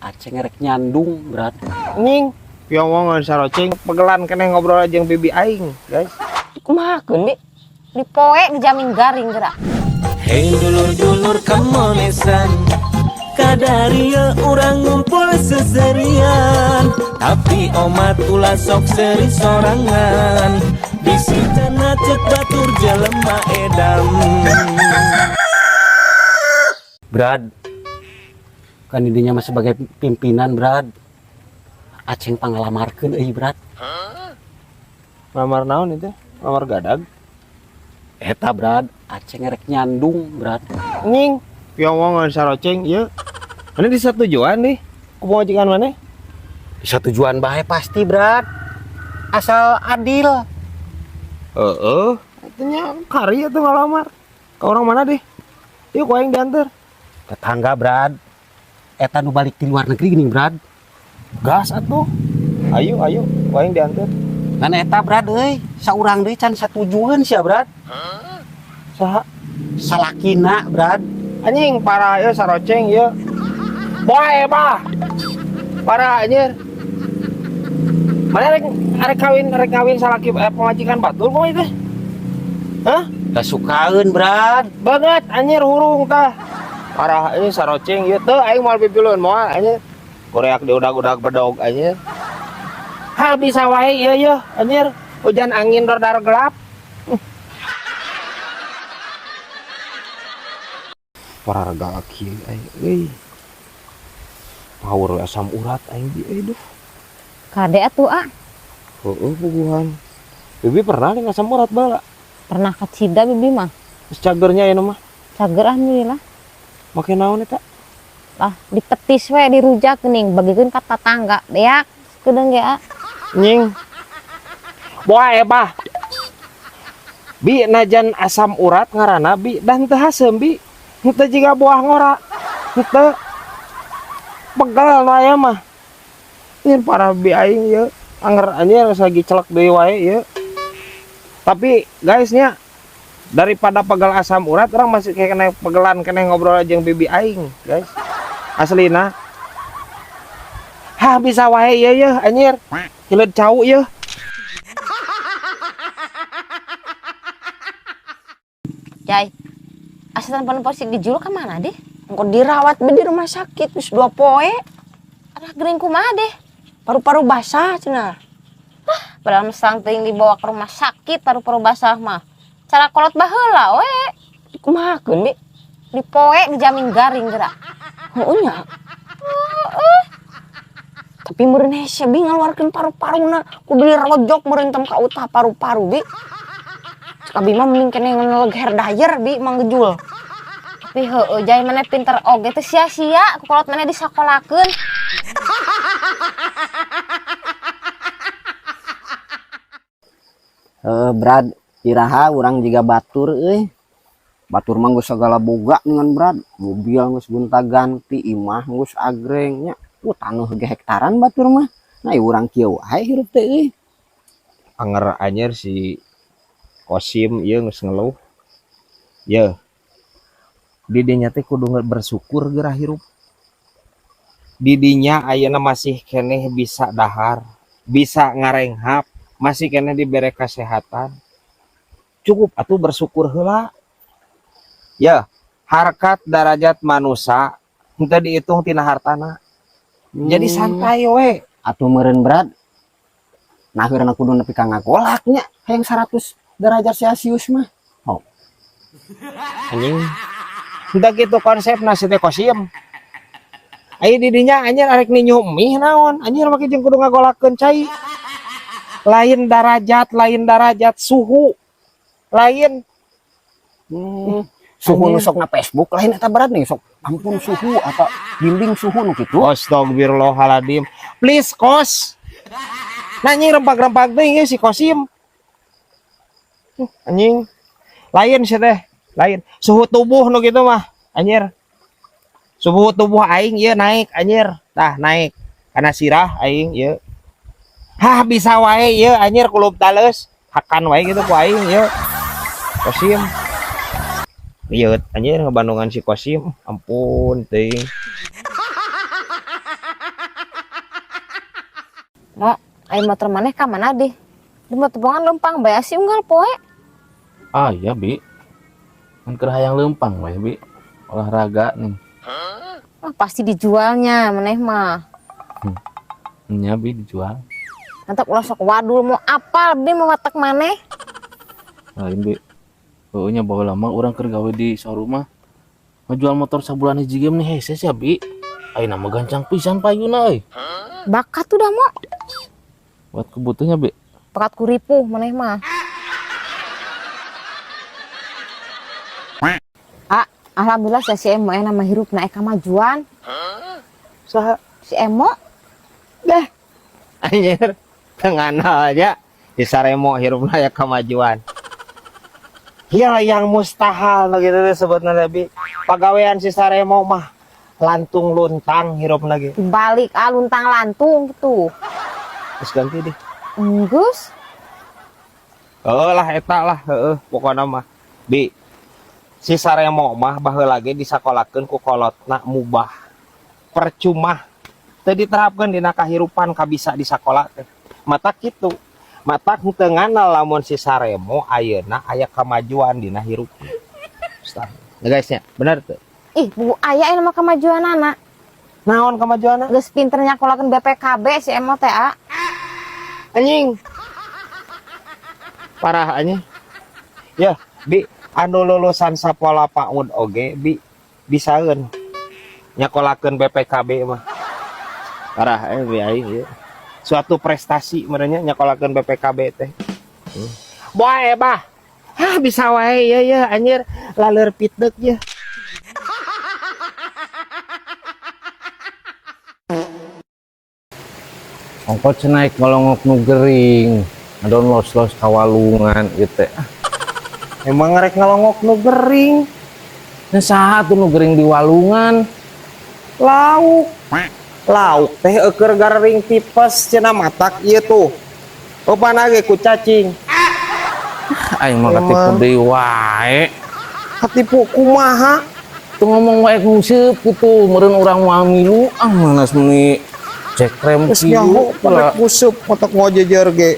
Aceng rek nyandung, Brad. Nying, piongong saroceng pegelan keneh ngobrol jeung bibi aing, guys. Kumahakeun bi? Dipoe dijamin garing geura. Hei dulur-dulur kemonesan, kadaria urang ngumpul seserian. Tapi omat ulah sok seri sorangan, bisi cenah cek batur jelema edam. Brad, kan didinya mah sebagai pimpinan, Brad. Aceng panglamarkeun euy, Brad. Lamar naon itu? Lamar gadag. Eta, Brad, Aceng rek nyandung, Brad. Nying, piongong saroceng ieu. Mana di satu tujuan nih? Ku pamajikan mana? Bisa tujuan bae pasti, Brad. Asal adil. Heeh, itunya kari atuh ngalamar. Ke orang mana deh? Yuk ku aing diantar. Tetangga, Brad. Eta nu balik di luar negeri gini, Brad. Gas atuh. Ayo, ayo, ku aing diantar. Ngan eta, Brad euy, saurang deui can satujueun sia, Brad. Saha? Salakina, Brad. Anjing parah ya saroceng ya. Boy, bah. Parah anjir. Mana rek kawin salaki pamajikan batur kok itu? Hah? Da sukaeun, Brad. Banget anjir hurung tah. Parah ini saroceng ieu teu aing moal pipiluan moal anjir. Koreak diudag-udag bedog anjir. Hal bisa wae ieu yeuh anjir. Hujan angin dordar gelap. Pararga kieu aing euy. Power asam urat aing di euy duh. Kade atuh ah. Heueuh puguhan. Bibi pernah nih asam urat bala. Pernah kacida bibi mah. Terus cagernya ya mah. Cager alhamdulillah. Make naon eta? Lah dipetis we dirujak geuning bagikeun ka tatangga beak kedeung ge ah. Nying. Boa bah. Bi najan asam urat ngaranna bi dan teu haseum bi. Henteu jiga buah ngora. Henteu pegel nu aya mah. Ini parah bi aing ieu. Anger anjir lagi celek deui wae ieu. Tapi guys nya daripada pegel asam urat orang masih kayak kena pegelan kena ngobrol jeung bibi aing, guys. Aslina. Hah bisa wae ieu yeuh anjir. Hileud cau yeuh. Jai. Asisten polisi gejul ka mana deh? Engko dirawat be di rumah sakit geus 2 poe. Alah geuning kumaha deh? Paru-paru basah cenah. Hah, padahal mesang teuing dibawa ke rumah sakit paru-paru basah mah. Cara kolot baheula we. Kumahakeun bi? Dipoe dijamin garing geura. Heueuh nya. Heeh. Tapi meureun hese bi ngaluarkeun paru-paruna kudu dirojok meureun tem ka utah paru-paru bi. Cek abi mah mending keneh ngeleg hair dryer bi mang gejul. Tapi heueuh jai maneh pinter oge teh sia-sia ku kolot maneh disakolakeun. Brad, iraha urang jiga batur euy. Batur mah geus sagala boga dengan Brad. Mobil geus gonta-ganti, imah geus agreng nya. Taneuh ge hektaran batur mah. Nah, ieu urang kieu wae hirup teh euy. Anger anjir si Kosim ieu geus ngeluh. Yeuh. Didinya teh kudu bersyukur geura hirup. Didinya ayeuna masih keneh bisa dahar, bisa ngarenghap, masih keneh dibere kesehatan. Cukup atuh bersyukur heula. Ya, harkat darajat manusia henteu dihitung tina hartana. Jadi santai we. Atuh meureun Brad. Nah, heurana kudu nepi ka ngagolak nya hayang 100 derajat Celcius mah. Oh. Anjing. Henteu kitu konsepna si teh Kosim. Aya di dinya anjir arek ninyu mie naon, anjir make jeung kudu ngagolakeun cai. Lain darajat suhu. Lain. Suhu nu Anjir. sok na Facebook lain eta berat nih sok ampun suhu atau dinding suhu nu kitu. Astagfirullahaladzim. Please kos. Nah anjing rempag-rempag teh ieu si Kosim. Anjing. Lain sih teh, lain. Suhu tubuh nu kitu mah, anjir. Suhu tubuh aing ieu naik anjir. Tah naik. Karena sirah aing ieu. Hah bisa wae ieu anjir kulub taleus. Hakan wae gitu ku aing ieu. Kosim. Ieu anjir ngebandungan si Kosim. Ampun teuing. Mo, ayo motor maneh ka mana deh? Di motor lempang bae si unggal poe. Ah iya bi. Kan keur hayang lempang we bi. Olahraga nih. Wah, pasti dijualnya maneh mah. Nya bi dijual. Mantap ulah sok wadul mau apal bi mau watak maneh. Lain bi. Heueuh nya baheula mah urang keur gawe di showroom mah. Ngajual motor sabulan hiji ge meni hese sia bi. Ayeuna mah gancang pisan payuna euy. Bakat udah mo. Buat kebutuhnya bi. Bakat kuripuh maneh mah. Ah, alhamdulillah si Emo nama hirup naik kamajuan. Saha? Si Emo. Dah. Anjir, tengah aja di Saremo hirupna aya kemajuan. Iya yang mustahil nu gitu teh sebutna bi. Pagawean si Saremo mah lantung luntang hirupna ge. Balik ah luntang lantung gitu. Terus ganti deh. Enggeus. Heeh lah eta lah heeh pokona mah. Bi si Saremo mah baheula ge disakolakeun ku kolotna mubah. Percuma teu diterapkeun dina kahirupan kabisa di sakola teh. Mata kitu. Mata teu nganal lamun si Saremo ayeuna aya kamajuan dina hirupna. Ya guys nya, bener teu? Ih, bu aya ini mah kamajuanana. Naon kamajuanna? Geus pinter nyakolakeun BPKB si Emo teh ah. Anjing. Parah anjing. Ya, bi anu lulusan sapola PAUD oge bi bisaeun nyakolakeun BPKB mah. Parah bi aing ieu. Suatu prestasi merenya nyakolakeun BPKB teh. Boe bah. Hah bisa wae ya ya anjir laleur pitdek ya. Ongkot cenah ngalongok nu gering, ngadon los-los kawalungan gitu. Emang rek ngalongok nu gering. Nah saha tuh nu gering di walungan? Lauk. Lauk teh eueur garing tipes cenah matak ieu tuh. Rupana ge ku cacing. Aing mah katipu deui wae. Katipu kumaha? Tuh ngomong wae nguseup gitu, meureun urang moal milu ah manas meuni cek rem Geus nyaho kieu pada lah. kuseup otak ngojejer ge.